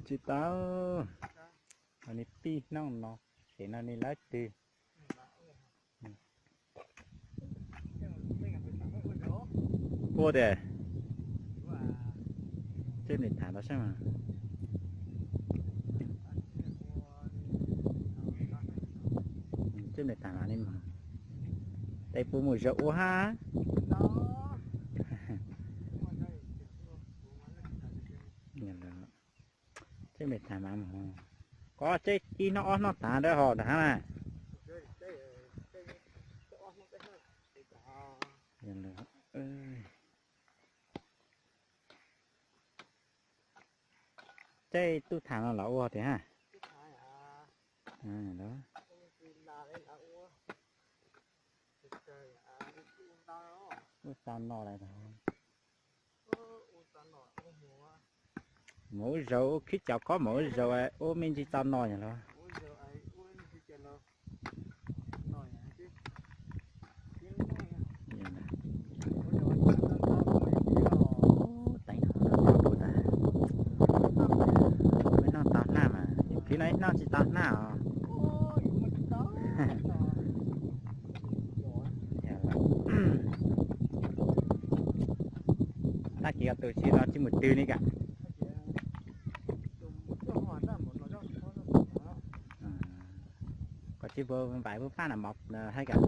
Tsis tau, ho nws pib hnub no, ces no nws lawv twg. Ua tias, tseem tham los saib mas, tseem tham los li mas, tes puas mus zaum ua hab. Tseem tham mas, koj tseem ib hnub ob hnub tas ntawd ho nrad hab na. Tseem tub tham no los ua tias hab. Ua tau no lawm. Mus ua zaum khib cov khob mus ua zaum ua me ntsis tau no yog los. Teev no tau hnab mas, khib no ib hnub tsis tau hnab os. Tag kis tus tsis no tsis mus twg li cas. Koj tsis pub npaim pub paj na mov hais cas.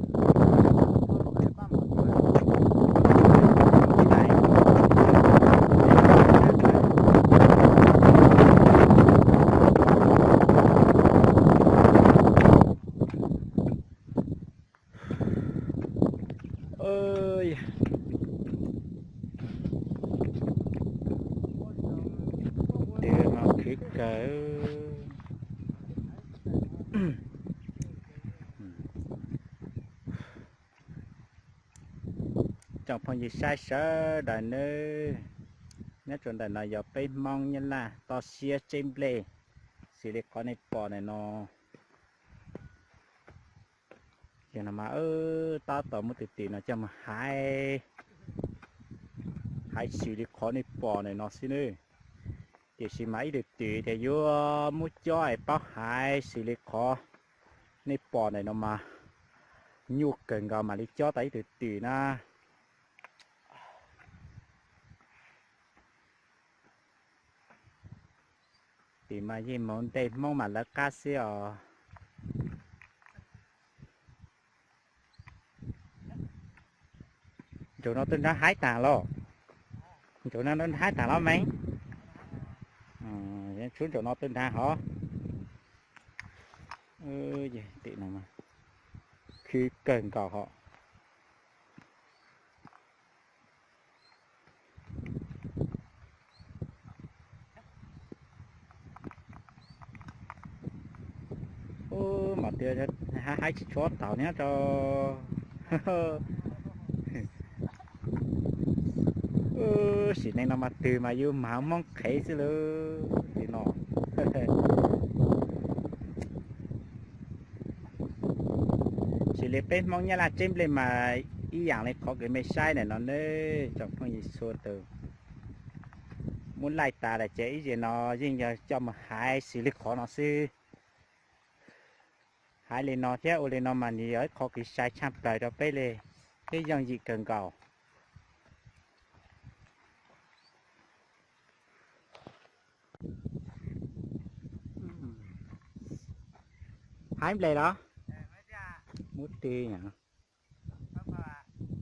Twb no khwv kawg. Tsoom phooj ywg saib sawv daws nawb, nyob rau ntawm no yog peb Hmoob Nyab Laj toj siab tseb nplej, xws li qhov nej pom ntawm no. Yog no mas tab tom muab tus twm no coj mus haiv, haiv xws li qhov nej pom ntawm no xwb nawb. Tiam sis mas ib tug twm tias yuav muab cob es paub haiv xws li qhov nej pom ntawm no mas nyuaj kawg nkaus mam li cob tau ib tug twm na. Twm mas yeej mus ntej Hmoob mas lawv qab xwb os. Ntsaum no twb nrag haib tag los, ntsaum no nrag haib tag los me, tsuav ntsaum no twb nrag hov. Tim no khwv kawg nkaus hov. Ub, mas tias haib tsis tshuav taus nyob rau sim neej no mas twg mas yus mas Hmoob qhev xwb lauj tim no. Xws li peb Hmoob Nyab Laj tseb nplej mas ib yam li qhov kws mej saib ntawm no nawb tsoom phooj ywg txhua tus. Muab laij tas lawm ces ib yam no yeej yog coj mus haiv xws li qhov no xwb. Haiv li no thiab ua li no mas nws yog ib qho kws sai tshaj plaws rau peb li thiab yooj yim kawg nkaus. Haiv nplej los? Muab tw,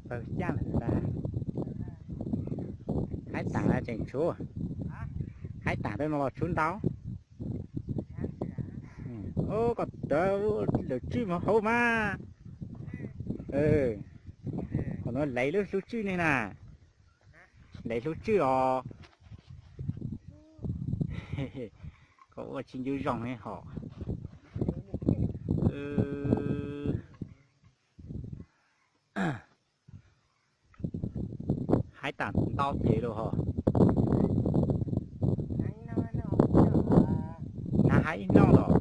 pawg caj lawm ntag. Haib tas tseem tshuav, haib tas rau no los tshuav ntau. Koj tawv lawv tswj mus hauv mas. Qhov no laiv lub hlub tswj ne na. Laiv hlub tswj os. Koj ua tsis ncu zoo ne hom. Haib tas ntau ces los hos. Nag haib ib noj los.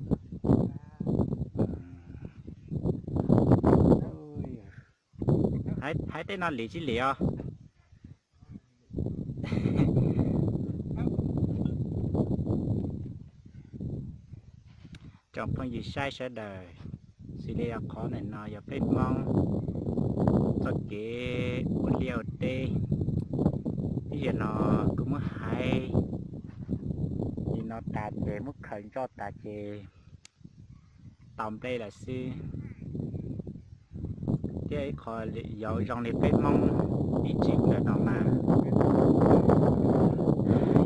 Haib tej no lim tsis lim os. Tsoom phooj ywg saib sawv daws, xws li qhov ntawm no yog peb Hmoob txoj kev ua liaj ua teb. Ib zaug no kuv muab hais li no tas ces muab khaws ntsoj tas ces tau nplej lawm xwb. Thiab ib qho yog zoo li peb Hmoob ib txwm ntawm no mas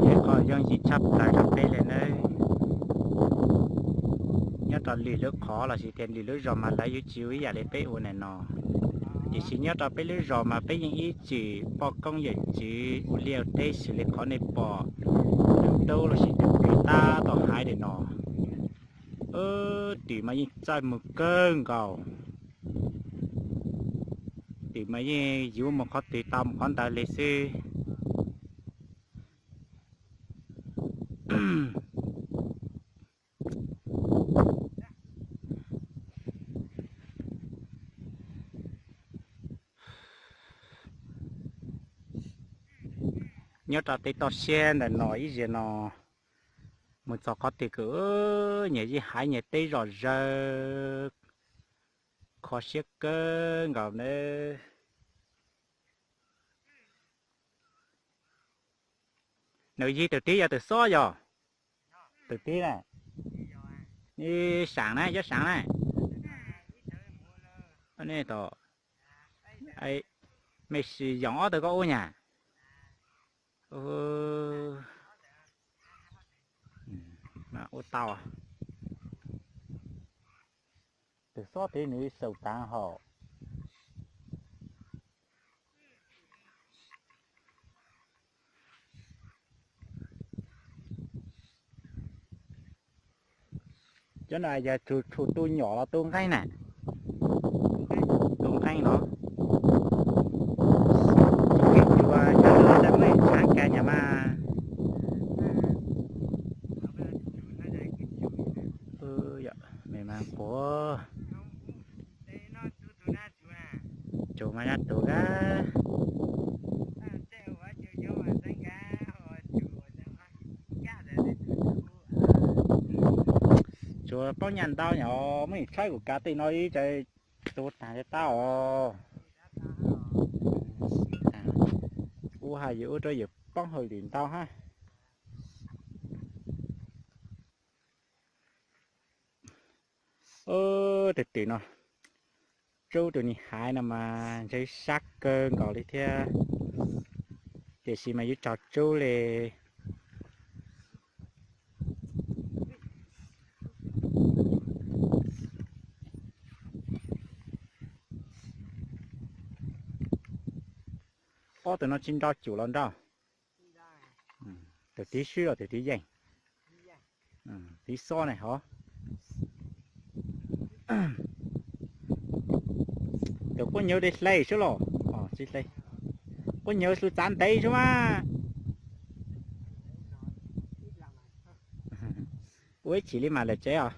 yog ib qho yooj yim tshaj plaws rau peb li nawb. Nyob rau lwm lub qhov los sis tias lwm lub zos mas lawv yuav tsis ua ib yam li peb ua ntawm no, tiam sis nyob rau peb lub zos mas peb yeej ib txwm poj koob yawm txwv ua liaj ua teb xws li qhov nej pom tus tub los sis tus kwv tab tom hais ntawm no. Twm mas yeej txawj mus kawg nkaus. Twm mas yeej yuav mus qhov twg tau mus qhov ntawd li xwb. Nyob rau tej toj siab ntawm no ib zaug no mus txog qhov twg kuj nyias yeej haiv nyias teb zom zaws, kho siab kawg nkaus nawb. Nws yig tus tib yog tus xob yog? Tus tib na. Ib saam na, cob saam na. Nej tau, mej sis yoom ob tug koj ua nyab? Ua tau. Tus xob tid nws xaus taav hauv. Cov no yog tug tu nyom los tu nqeeb na? Tu nqeeb los? Tus cua cov no muaj ib txhab ka nyam mas. Me mas quav. Tsuas mas yog tus ka. Tsuas poob nyaj ntau nyom, muab nim tshaib kuv kav tej no ib tsa tu taag tau os. Ua hais yus ua rau yus poob hauj lwm ntau hab. Tus twm no, tsub tus nim haiv no mas ntshe sab kawg nkaus li thiab, tiam sis mas yuav tsaug tsub li. Ob tug no tsis nrau cum los nrau? Tus tiv swb los tus tiv yeej? Tiv xob ne hov. Tus quab nyuv li hle sub los? Quab nyuv xu txav ntev sub mas. Ua ib chim li mam lawm tsev os.